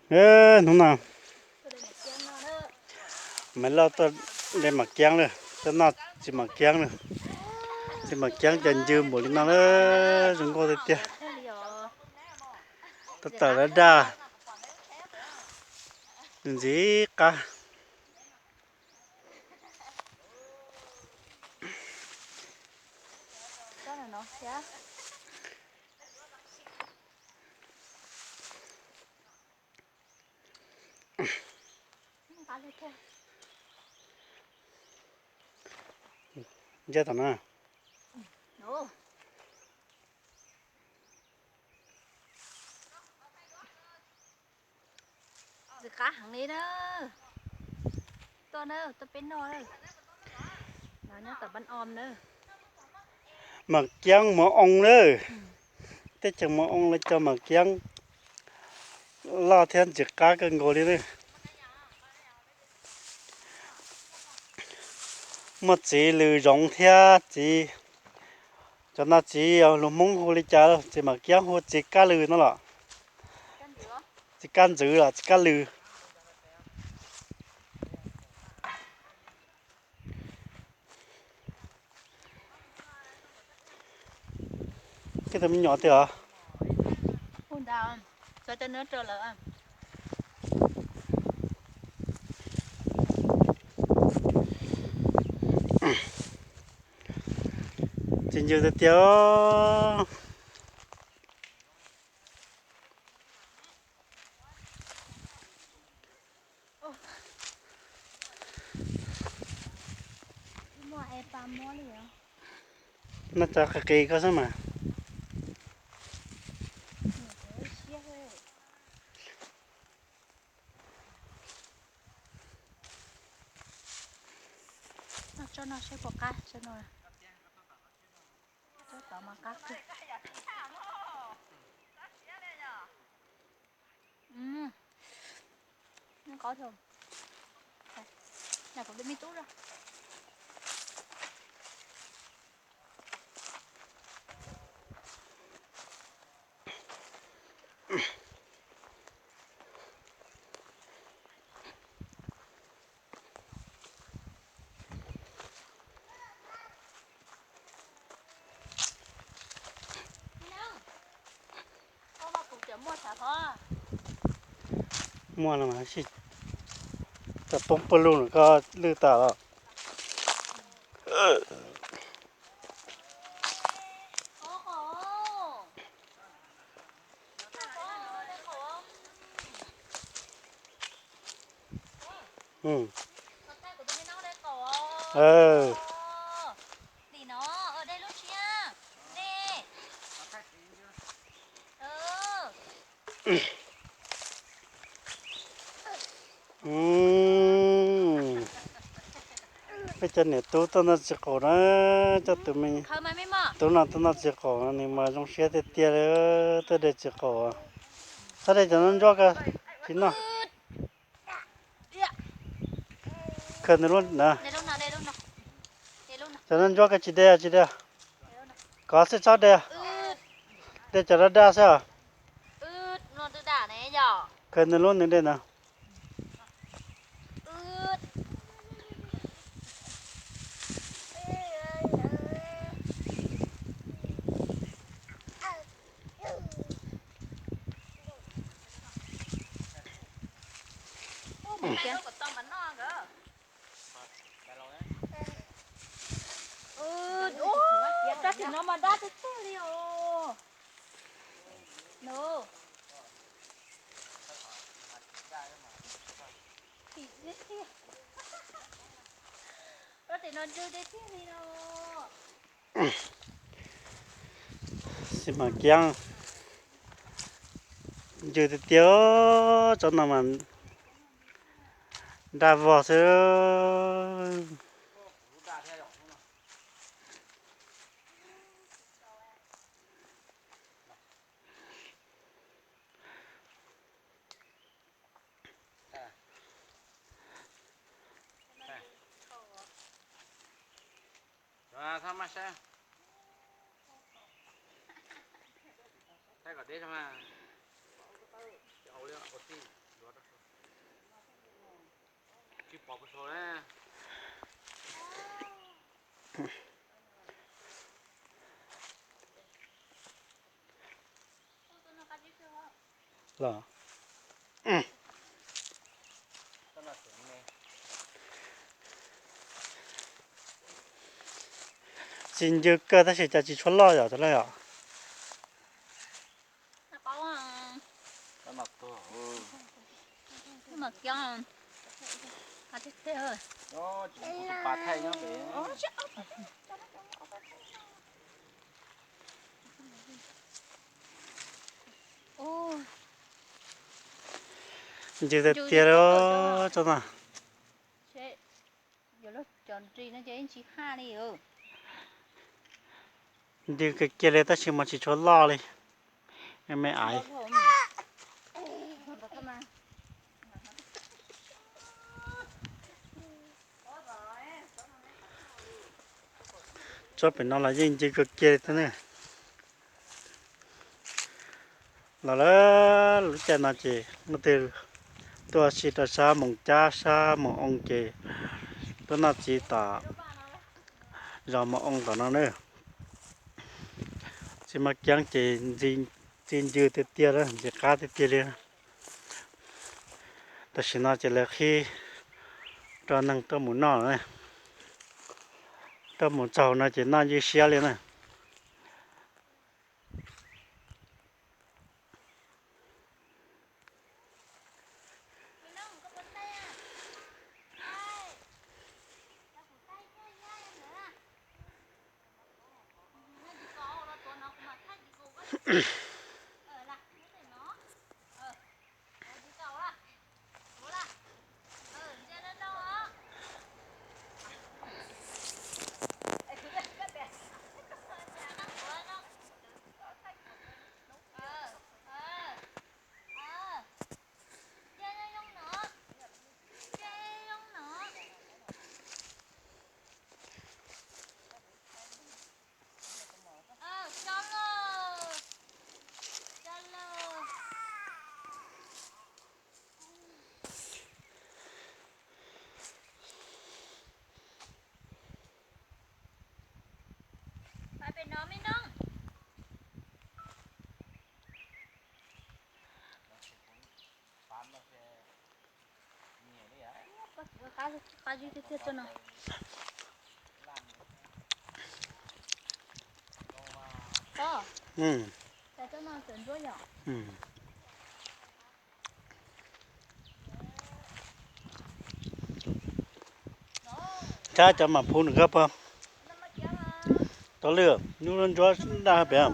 Hnub no Maiv Lauj tuaj de mam kiab lawm, cov no tsis mam kiab lawm. Tsis mam kiab cas ncw npaum li no na, zoo nkauj tiag tiag. Tab tom daj daj, ntxim qab. Ntsia tom no. Ntxim qab heev li na. Tuaj na, tuaj peb noj na. Nyob tom Npab Om na. Mam kiab mov oo na. Teb chaws mov oo lawv cov mam kiab loj thiab ntxim qab kawg nkaus li na. Muaj txiv lws zoov thiab txiv, cov no txiv lus Hmoob hu li cas, txiv mam kiab hu txiv kab lws no los, txiv kab ntxwv los txiv kab lws. Koj tus me nyuam tiag os. Txiv ncw tiag tiag. Noj cov qis qis koj xwb mas. Tso no seb puas qab, tso no. Tsob tod mas qab kawg. Qab, kuv tus me tub. Muaj no mas, cov poob pawg lug no koj lwj tas los. Peb cov niam tub tuaj noj txiv qaum na, coj tus me tub no tuaj noj txiv qaum, nws mas zoo siab tiag tiag li, tuaj de txiv qaum. Txhob de cov ntsuab ntsuab ko, tsis noj. Khaws nws lub na. Cov ntsuab ntsuab ko tsis de, tsis de. Kov xwb txhob de. De cov daj daj xwb. Khaws nws lub nws de na. Ua, rab tim no mas dab tiag tiag li os. Rab tim no ntxim tiag tiag li no. Xi mas kiab ncw tiag tiag, tsob no mas daj vog xwb. Thaij kom deb, thaij kom deb. Los, tsis ncw kawg tab sis cas tsis tshua loj yom, cov loj yom. Ncw tiag tiag li tso na. Ncw kiag kiag li tab sis mas tsis tshua loj li. Me me aiv. Tsob pem no los yeej ncw kiag kiag li thiab ne. Los lawm lub caij no ces leej twg tuaj si rau sab Moos Cab sab Moos Oo ces tuaj noj txiv tom zos Moos Oo tom no na. Txiv maj kiab ces ntxi ncw tiag tiag, ntxim qab tiag tiag li. Tam sim no ces lawv qhib rau neeg tuaj mus noj, tuaj mus txaug no ces noj ywj siab li na. Thab cov mam phu nws kab pag. Tau lwm nub ntsuab daj pem.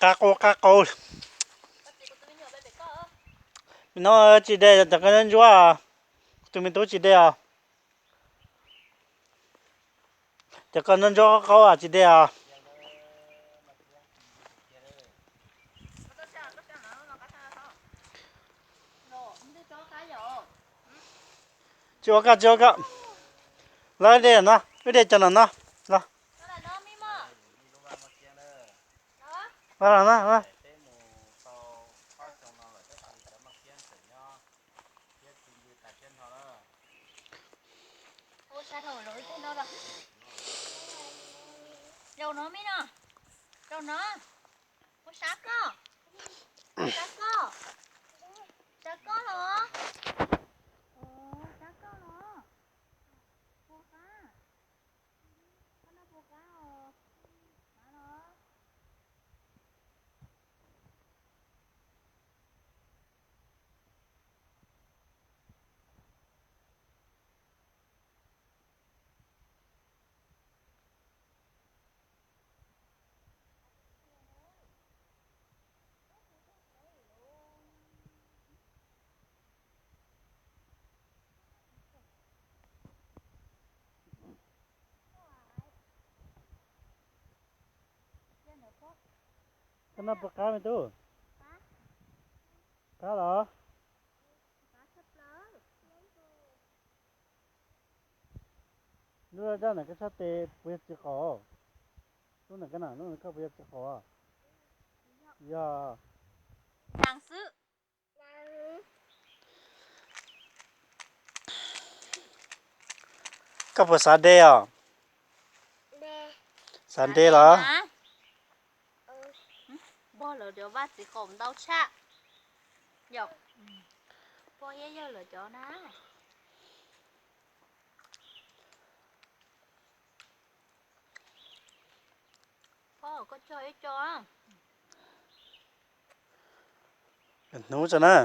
Qab qau qab qau. Me nub tsis de cov koj ntsuab ntsuab, tus me tub tsis de os. Cov koj ntsuab ntsuab qab qau tsis de os. Tsis ua koj, tsis ua koj. Los de no, wb de cov no no. Los. Vaj los na, vaj. Zaum no me no, zaum no, ua sab koj, sab koj, sab koj los, sab koj los, puas qab, koj noj puas qab os, qab los. Koj noj puas qab me tub? Qab los? Lub zaj ntawm koj sab tes puas yog txiv qaub? Lub ntawm koj na, lub ntawm koj puas yog txiv qaub? Yog. Xwb. Koj puas xav de os? Xav de los? Npog lawv cov vaj txiv qaub ntau tshaj. Yog, npog thiab yawg lawv cov na. Hnub tso na,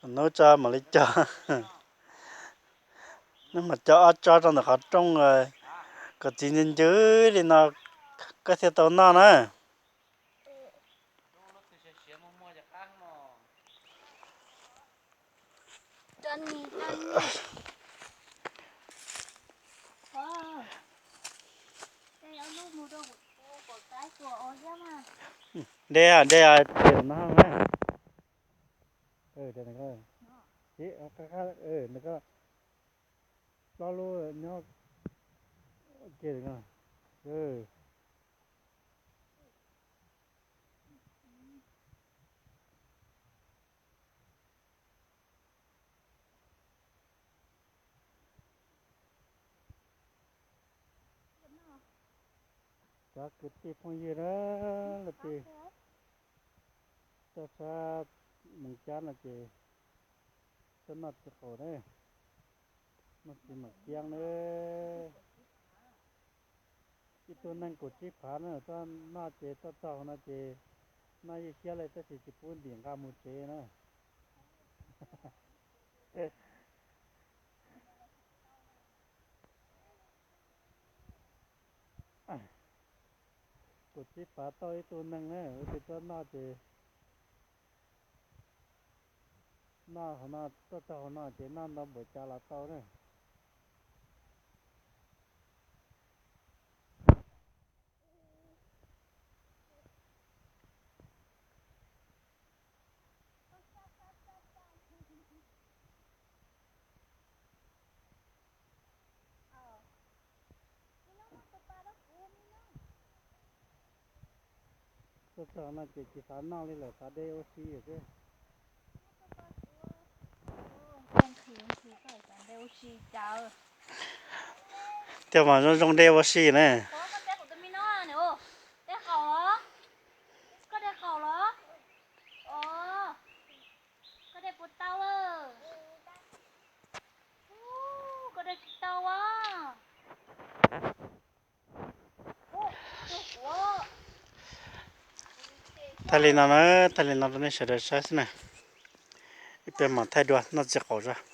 hnub tso mam li cog. Neb mam cog ob tsob rau ntawm qhov rooj kom txiv ncw ncw li no koj thiaj tau noj na. De, de, no na. Plaub lub nyob ke. Cov kwv tij phooj ywg na, leej twg tuaj sab Moos Cab no ces tuaj noj txiv qaub na, noj txiv mam kiab na. Ib tug neeg kaum tsib phav na, tuaj noj ces tuaj txog no ces noj ib siab li tab sis tsis pub ntim nqa mus tsev na. Kaum tsib phav tau ib tug neeg na, ua tis txob noj ces noj hauv no, tuaj txog hauv no ces noj ntau npaum cas los tau na. Tuaj txog no ces tsis xav noj li lawm, xav de ua si xwb. Thiaj mam zoo zoo de ua si na. Thaij li no na, thaij li no rau nej sawv daws saib xwb na. Ib pliag mam thaij dua noj txiv qaub zog.